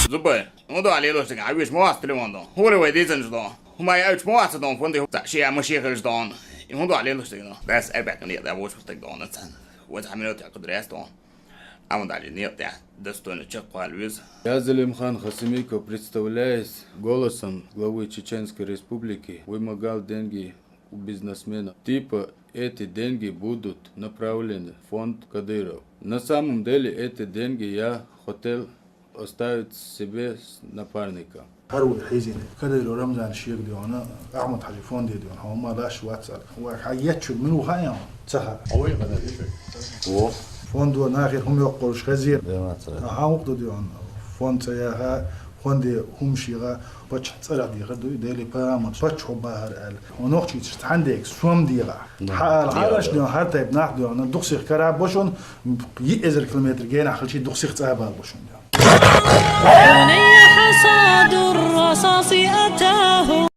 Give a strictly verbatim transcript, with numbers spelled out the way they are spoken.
Зубы. Ну да, лелуш дага, а виш мо астли вон дон. Хули вай дизен ждон. Хумай ауч мо астли дон, фонди. За, ши ама ши хил ждон. И хун да лелуш дага. Дас эрбек не да вош так дон цан. Вот хамилот я кудрес дон. А вон дали нет, да. Достойно чек палвиз. Я, Залимхан Хасимиков, представляюсь голосом главы Чеченской Республики, вымогал деньги у бизнесмена. Типа эти деньги будут направлены в фонд Кадыров. На самом деле эти деньги я хотел оставить себе с напарником. Хару хизин. Кадыров Рамзан шиек диона, Ахмад Хаджи фонде диона. Хома лаш ватсар. Ва хайят чур мину хаян. Цаха. Ой, кадыр. О. Фондо нахир хум ёккурш хазир. Бема цара. Аха, ух ду диона. Фонд цаяха, фонде хум шига, пач цара дига ду, дели памач, пач хо бахар ал. Онох чич тандек, сом дига. Хар, хараш диона, хар тайп нах диона, духсих кара бошун, и эзер километр гена хилчи духсих цаба бошун.